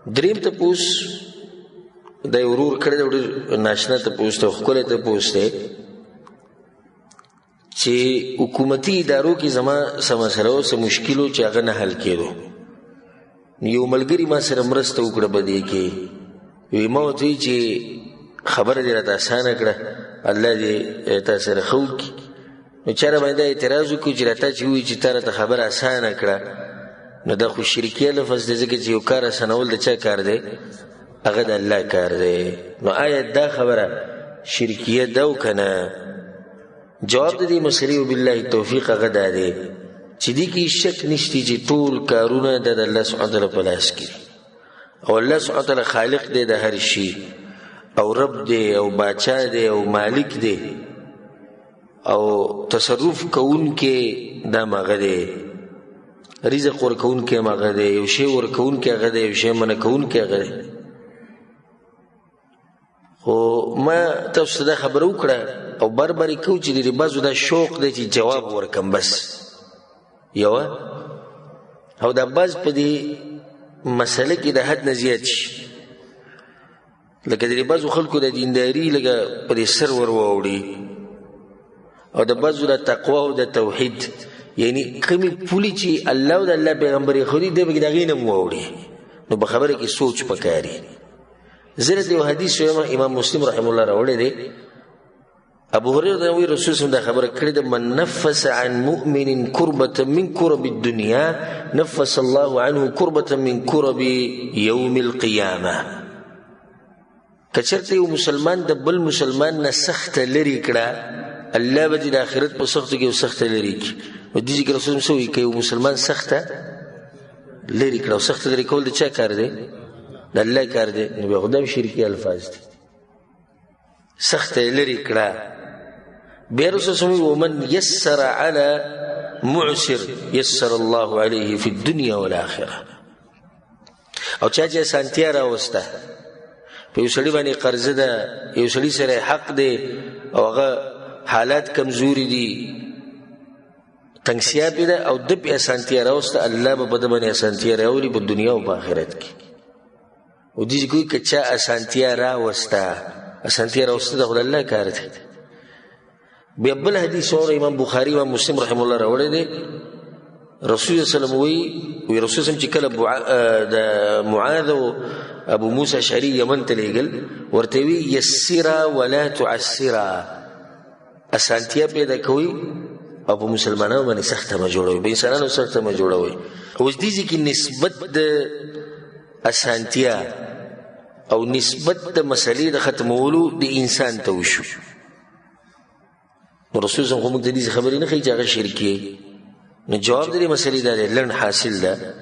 دریم تپوس د ورور کړی دی، ډېر ناشنا تپوس دی، ښکلی تپوس دی چې حکومتي ادارو کې زما څه مسله او څه مشکل و چې هغه نه حل کېدو. یو ملګري ما سره مرسته وکړه په دې کې، وی ما ورته وویل چې خبره دې راته اسانه کړه، الله دې تا سره ښه وکړي. نو چا راباندې دا اعتراض وکړو چې راته چې ووایي چې تا راته خبره اسانه کړه، نو دا خو شرکیه لفظ دی، ځکه چې یو کار اسانول د چا کار دی؟ هغه د الله کار دی. نو آیا دا خبره شرکیه ده او که نه؟ جواب د دې مسلې وبالله توفیق هغه دا دی چې دې کې شک نشته چې ټول کارونه د الله سبحانه وتعالی په لاس کې، او الله سبحانه وتعالی خالق دی د هر شي، او رب دی، او باچا دی، او مالک دی، او تصرف کوونکی دا مغه دی، رزق ورکوونکی مغه دی، یو شی ورکوونکی هغه دی، یو شی منع کوونکی هغه دی. خو ما تاسو ته دا خبره وکړه او بار بار یې کوو چې د دې بعضو دا شوق دی چې جواب ورکړم بس یوه، او دا بعض په دې مسله کې د حد نه زیات شي، لکه د دې بعضو خلکو د دینداري لکه په دې سر ور واوړي، او د بعضو د تقوا او د توحید، یعنی کومې پولې چې الله او د الله پیغمبر یې ښودي، دی به د هغې نه هم واوړي. نو په خبره کې سوچ پکاري. زه درته یو حدیث وایم، امام مسلم رحمه الله راوړی دی، ابو هريره رضی الله رسول الله دا خبره کړې ده، من نفس عن مؤمن كربة من كرب الدنيا نفس الله عنه كربة من كرب يوم القيامة. که چېرته یو مسلمان د بل مسلمان نه سخته لرې کړه، الله به دې د آخرت په سختو کې یو سخته لرې کړي. نو دې ځای کې رسول څه وایي؟ که یو مسلمان سخته لرې کړه، او سخته لرې کول د چا کار دی؟ د الله کار دی. نو بیا خو دا هم شرکي الفاظ دي. سخته یې لرې کړه. بیا رسول صلی الله علیه وسلم ومن یسر علی معسر یسر الله علیه فی الدنیا والآخرة. او چا چې اسانتیا راوسته، په یو سړي باندې قرضه ده، یو سړي سره حق دی، او هغه حالات کمزوري دي، تنګسیا پې ده، او ده پې اسانتیا راوسته، الله به په ده باندې اسانتیا راولي په دنیا او په آخرت کې. او دې ځای کې که چا اسانتیا راوسته، اسانتیا راوسته د خو د الله کار دی. بیا بل حدیث اور امام بخاری امام مسلم رحم الله راوړی دی، رسول الله صلی الله علیه وسلم وایي، وایي رسول الله چې کله د معاذ او ابو موسی اشعري یمن ته لېږل، ورته وایي یسرا ولا تعسرا، اسانتیا پیدا کوئ او په مسلمانانو باندې سخته مه جوړوئ، په انسانانو سخته مه جوړوئ. اوس دې ځای کې نسبت د اسانتیا او نسبت د مسلې د ختمولو د انسان ته وشو. نو رسول صلی الله علیه وسلم خو موږ ته دې خبرې نه ښیي چې هغه شرکي. نو جواب د دې مسلې دا دی، لنډ حاصل ده،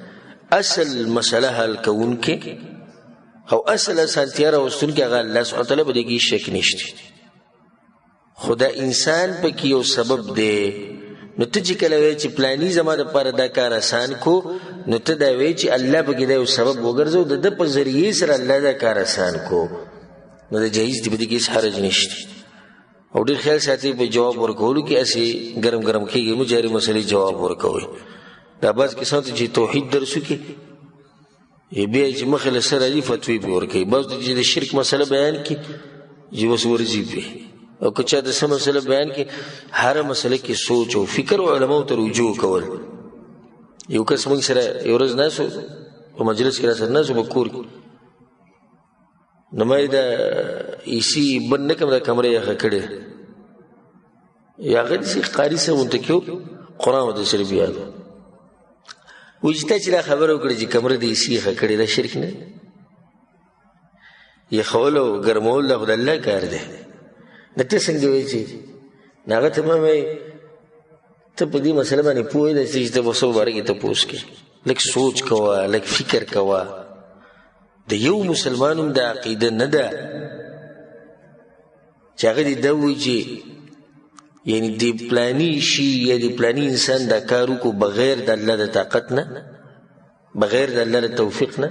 اصل مسله حل کوونکی او اصل اسانتیا راوستونکی هغه الله سبحانه وتعالی، په دې کې شک نشته. خو دا انسان پکې یو سبب دی. نو ته چې کله وایې چې پلانی زما دپاره دا کار اسان کو، نو ته دا وایې چې الله پکې دا یو سبب وګرځو، د ده په ذریعې سره الله دا کار اسان کو، نو دا جایز دی، په دې کې هېڅ حرج نشته. او ډېر خیال ساتئ په جواب ورکولو کې، هسې ګرم ګرم کېږي مه، جاري مسلې جواب ورکوئ. دا بعض کسان ته چې توحید درس وکړي، بیا چې مخې له سره راځي فتوې پرې ورکوي. بعض ته چې د شرک مسله بیان کړي، چې بس ورځي پرې، او که چا د څه مسله بیان کړي، هره مسله کې سوچ او فکر او علماو ته رجوع کول. یو کس موږ سره یو ورځ ناست و، په مجلس کې راسره ناست و، په کور کې، نو ما یې د ایسي بند نه کړم، د کمرې یخه کړې، یا هغه داسې قاري صاحب ورته کې و، قرآن ورته صرف یاد و. وایي چې تا چې دا خبره وکړه چې کمره د ایسي یخه کړې، دا شرک نه دی؟ یخول او ګرمول دا خو د الله کار دی. نو ته څنګه وایې چې نو هغه ته ما وایي ته په دې مسله باندې پوه دی چې ته به څه باره کې تپوس کوې، لږ سوچ کوه، لږ فکر کوه. د یو مسلمان هم دا عقیده نه ده چې هغه دې دا وایي چې یعنی د پلانی شي یا د پلانی انسان دا کار وکړو بغیر د الله د طاقت نه، بغیر د الله د توفیق نه،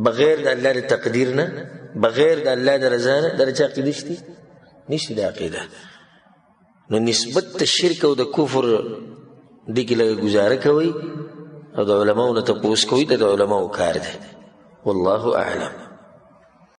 بغیر د الله د تقدیر نه، بغیر د الله د رضا نه. دا د چا عقیده شته؟ نشته دا عقیده. نو نسبت د شرک او د کفر دې کې لږه ګزاره کوئ او د علماو نه تپوس کوئ، دا د علماو کار دی. والله اعلم.